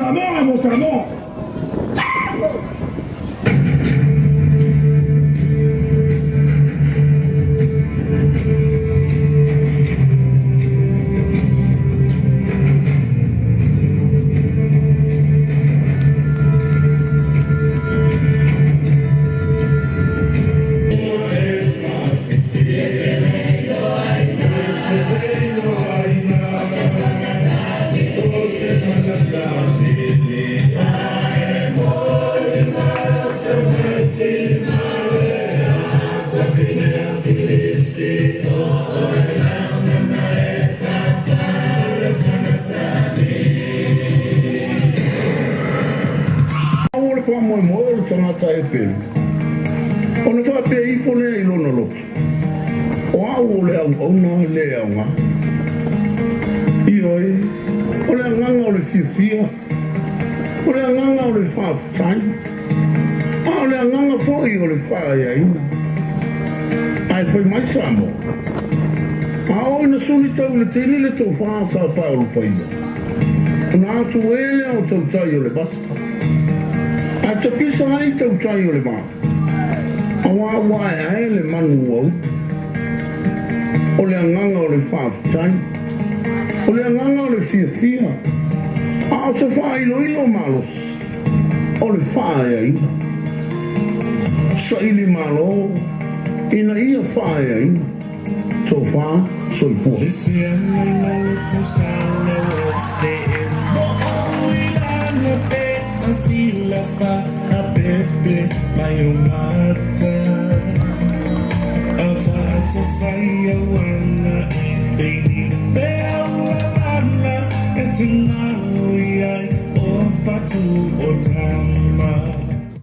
Samoa mo Samoa. Aua le faamoemoe o le tagata e pelu, ona faapea ifo lea i lona loto, O au o le auauna le aoga. Ioe, o le agaga o le fiafia, o le agaga o le faafetai, a o le agaga foi o le faaeaina. Ae fai mai Samoa, a oo ina suli tau i le tele le tofa sa paolopaia, ona atu ē lea o tautai o le vasa, ae tapisa ai tautai o le vaa, auā ua aeae le manu ua utu. O le agaga o le faafetai, o le agaga o le fiafia, a o se faailoilo malosi, o le faaeaina. Saili Malo ina ia faaeaina. Tofa soifua.